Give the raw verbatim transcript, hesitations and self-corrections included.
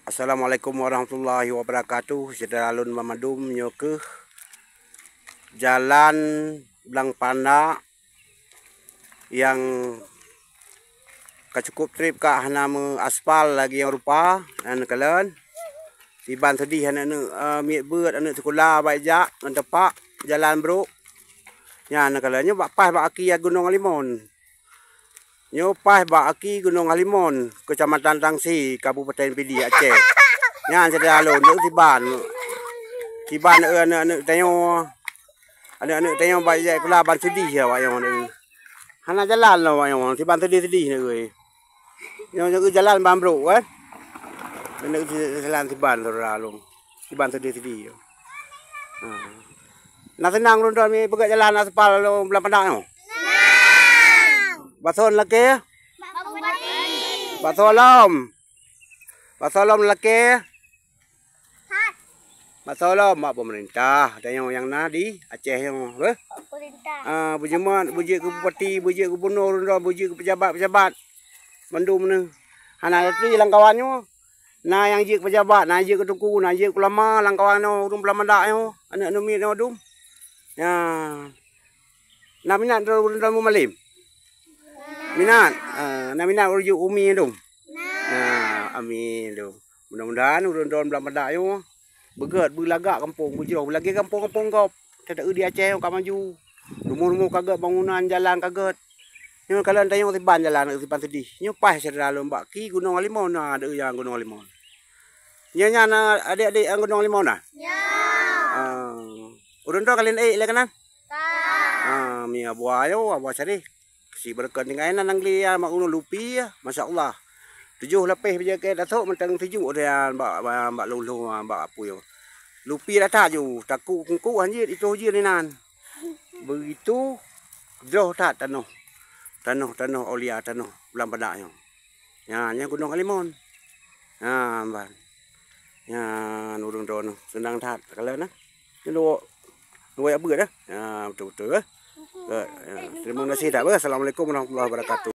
Assalamualaikum warahmatullahi wabarakatuh. Syedara lôn banmandum, nyoe keuh jalan Blang Pandak nyang ka cukup trép ka hana meu aspal lagèe nyang rupa, nyan kalon. Siban seudeh aneuk-aneuk, eh, miet beuet, aneuk sikula bak jak ngon teupak jalan brôk. Nyan kalon nyoe bak paih bak aki Gunong Halimon. Nyoe paih bak aki Gunong Halimon, Keucamatan Tangse, Kabupaten Pidie, Aceh. Nyan syedara lôn, nyoe siban. Siban, eh, aneuk-aneuk tanyoe. Aneuk-aneuk tanyoe bak jak sikula ban seudeh awak nyoe. Hana jalan lom awak nyoe, siban seudeh-seudeh nyoe. Nyoe, nyoe jalan ban brôk kan. Nyoe jalan siban syedara lôn. Siban seudeh-seudeh. Ha. Na seunang lôn droe mi peugöt jalan aspal lôn Blang Pandak nyoe? Seunang. Bak soe lakèe? Bak Bupati. Bak soe lom? Bak soe lom lakèe? Bak soe lom? Bak pemerintah. Tanyoe nyang na di Aceh nyoe, beh? Pemerintah. Ah, beujeuet, beujeuet keu bupati, beujeuet gubernur, lôn droe beujeuet keu pejabat-pejabat. Mandum nyoe. Hana lé lam kawan nyoe. Na nyang jeuet keu pejabat, na jeuet keu teungku, na jeuet keu ulama lam kawan nyoe, ureueng Blang Pandak nyoe, aneuk-aneuk miet nyoe dum. Nyan. Na minat droe, droe mumalém? Minat. Ah, na minat ureueng jeuet umi dum? Na, amin dum. Mudah-mudahan ureueng droe Blang Pandak nyoe beugöt, beulagak gampông, beujroh, beulagèe gampông-gampông gob. Teuka di Aceh nyoe ka maju. Rumoh-rumoh ka gèt, bangunan, jalan ka gèt. Nyoe kalon tanyoe siban jalan, siban seudeh. Nyoe paih syedara lôn bak aki Gunong Halimon, na aneuk nyang Gunong Halimon. Nyoe nyan, na adik-adik nyang Gunong Halimon na? Ya. Ah, ureueng droe ka lheueh ék lé keunan? Ka. Ah, mi Abua nyoe, Abua Syarif. Si beureukat tinggai nan Angli ya, mak gunong lupi ya, masya Allah. Tujoh lapéh bajèe keu datuk mantong tujoh dia bak, bak, bak lôn-lôn, bak apui. Lupi dah that ju, takuk kungkuk hanjeuet, itoh jeuet inan. Begitu droh that tanoh. Tanoh, tanoh aulia, tanoh Blang Pandak nyoe. Nyan, nyan Gunong Halimon. Nyan ban. Nyan ureueng droeneuh seunang that. Kalon na. Nyoe luwai abeuet dah. Ya, beutôi-beutôi eh. Terima kasih tak. Assalamualaikum warahmatullahi wabarakatuh.